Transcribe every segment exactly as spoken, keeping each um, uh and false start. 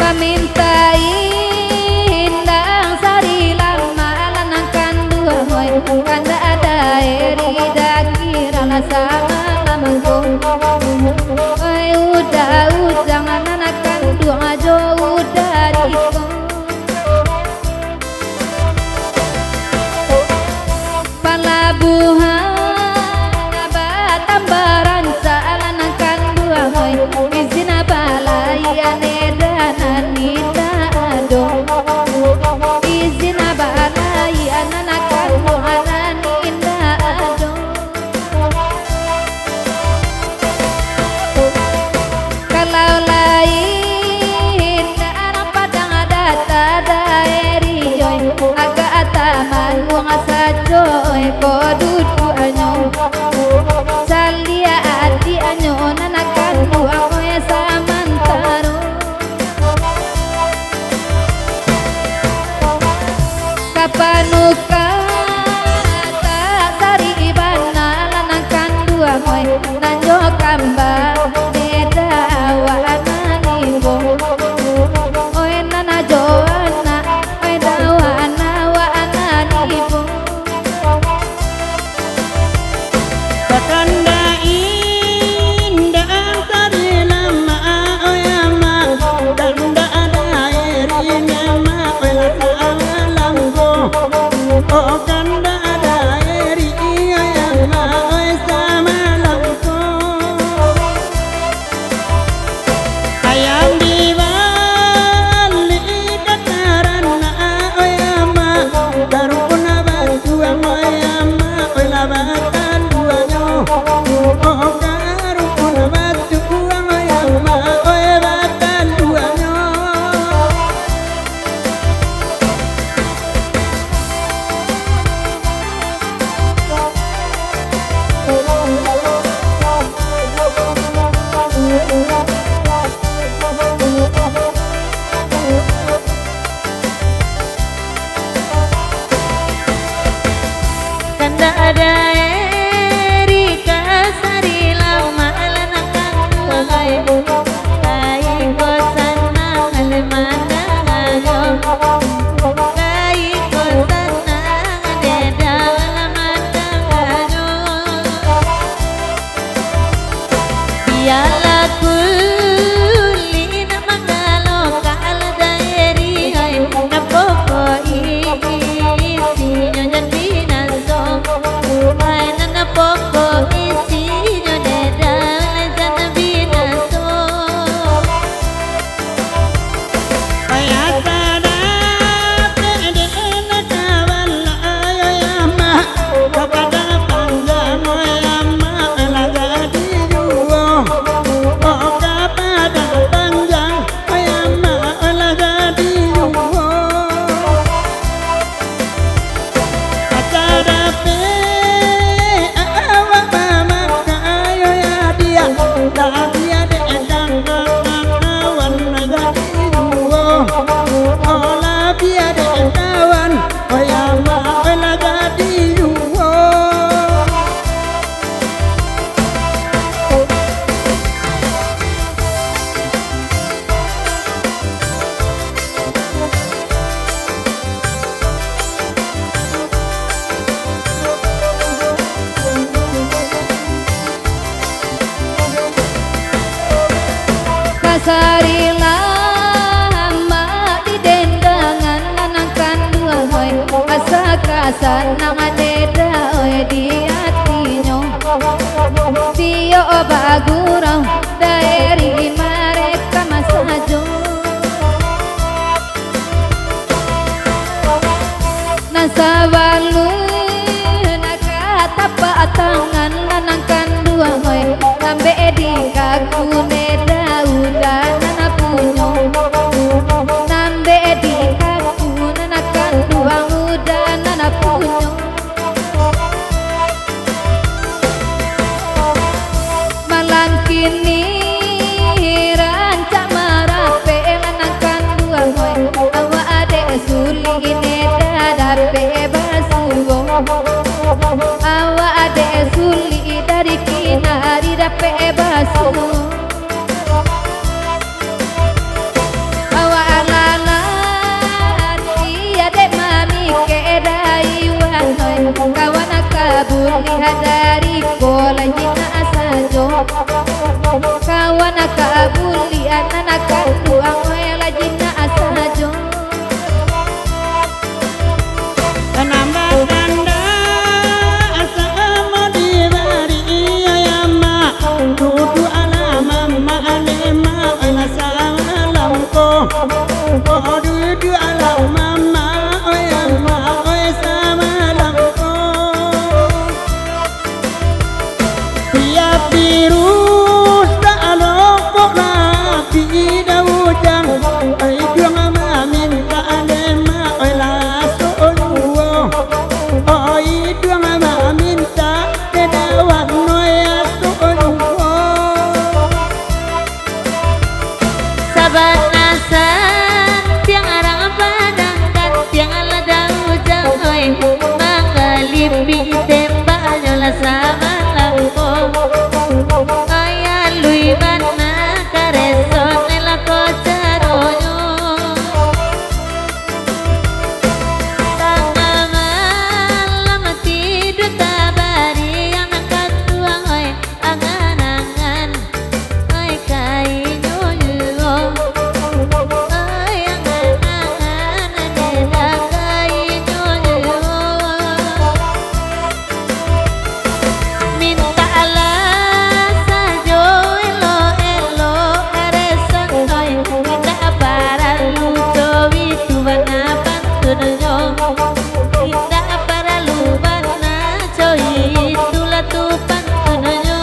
Bamintai indang sari lamak, lanang kanduang, oi, kandak ado iri dakira lah samalam ko. Oi, udah ujang, lanang kanduang, jo udah diko. Palabuhan batambah rancak, lanang kanduang, oi, izin balaian edan nan indak ado. Izin balaian anak kanduang nan indak ado. Kalau lai indak nan padang data daeri, oi, agak tamanguang sajo, oi, ko duduaknyo. Caliak adiaknyo nan kanduang, oi, samantaro. Kapanuka tak sari bana, lanang kanduang, oi, nan jo kamba beda awak nan ibo. Oi, nan jo anak, oi, dawan awak nan ibo. Bakandak indak tadi lamak, oi amak, kandak daeri nyamak, oi lah samalam ko. Oh, kandak daeri, oi amak, oi samalam ko. Ayam dibali ka taranak, oi amak, ka rukun batuang, oi amak, oi lah batanduanyo. Oh, ka rukun batuang, oi amak, oi batanduanyo. Kandak daeri ka sari lamak, lanang kanduang, oi, baiko sanang lai mandanganyo. Baiko sanang dek dalam mandanganyo. Bialah kulik nan manggalokak daeri, oi, nan pokok isinyo jan binaso. Oi, nan pokok isinyo dek dalam jan binaso. Oi, asa dapek dek nan kawan, oi, oi, amak. Ka padang panjang, oi, amak, lah jadi juo. Oh, ka padang panjang, oi, amak, lah jadi juo. Asa dapek awak bamakai, oi adiak, labiah dek kangkang awan jadi juo. Oh, labiah dek kawan, oi amak, oi lah jadi juo. Kasari lamak di dendangan, lanang kanduang, oi, asa ka sanang dek daoi di atinyo. Tiok bagurau daeri mareka masajo. Nan sabalun ka tapak tangan, lanang kanduang, oi, nambek di kaku ne daulah nan punyo. Nambek di kaku Buliah dari ko lah jinak sajo. Kawan ka buliah nan kanduang, weh, lah jinak sajo. Tanam batanda asa amo dibari iyo ya mak. Duduak alah mamak, alah mak, weh, lah samalam ko. Oh, duduak alah mamak, weh, amak, weh, samalam ko. Siap biru, tak lokok lah, tidak ujang. Ai, duang mamintak dek mak, oi, lah sok juo. Oi, duang mamintak dek dawan, oi, lah sok juo. Sabana santiang arang padang, kantiang ladau jangoi, manggalipik tembaknyo lah samalam ko. Ai, alui bana kareso, elok ko caronyo. Tangah malam tiduak tabariang, kanduang oi, angan-angan, ai, ka inyo juo. Ai, angan-angan, ade dah ka inyo juo. Mintaklah sajo elok-elok kareso oi, indak paralu jo itu bana pantunnyo. Indak paralu bana jo itulah tu pantunnyo.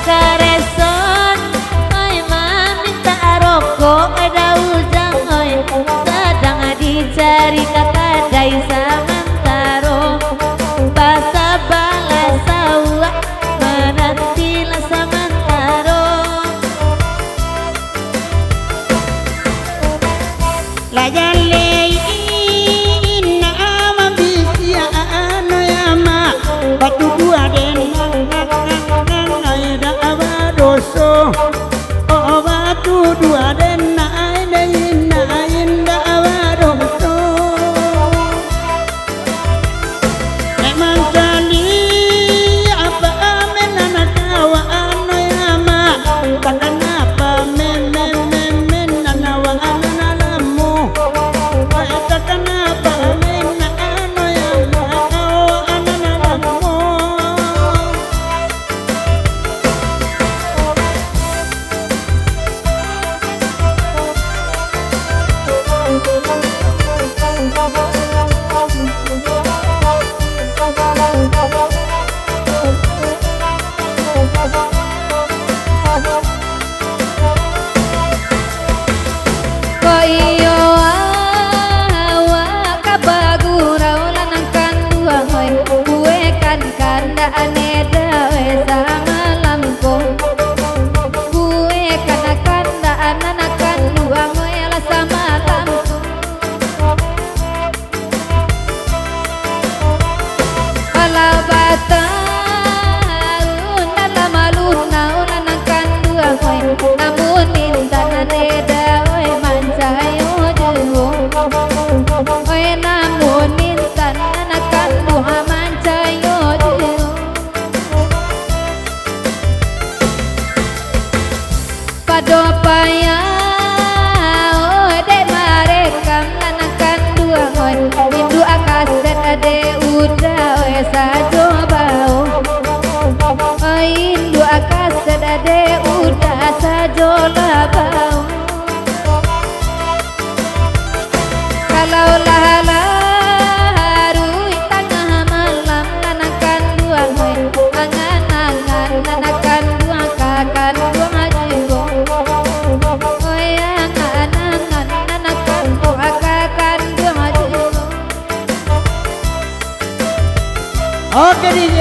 Kareso oi, mamintak rokok, daujang oi, sadang dicari ka kadai samantaro. Basabalah sauak, manantilah samantaro. Lah jaleh indak mambisiak, anu ya mak, batuduah den, ai, dak badoso. Oh, batuduah den, ai, den indak, indak badoso. Nek mancaliak apo amen anak kawan, oi amak, takana apo amen, men, men, men, anak wa anak lamo. Oi, takana apo amen, oi amak, kawan anak lamo. Kok iyo awak ka bagurau lah nan kanduang, oi. Kue kan kandak aneda, oi, samalam ko. Kue kan kandak anak kanduang, oi, lah samalam ko. Alah batahun dalam alun-alun nan kanduang, oi. Namun intan aneda, oi, mancayo juo. Oi, namun intan nan kanduang mancayo juo. Pado payah, oi, dek marekam lah nan kanduang, oi. Induak kaset dek uda, oi, sajo bao. Oi, induak kaset dek uda sajo lah bao. Kalau lah laruik tangah malam, lah nan kanduang, oi, angan-angan, lah nan kanduang ka kanduang juo. Oi, angan-angan, lah nan kanduang ka kanduang juo. Oke, D J.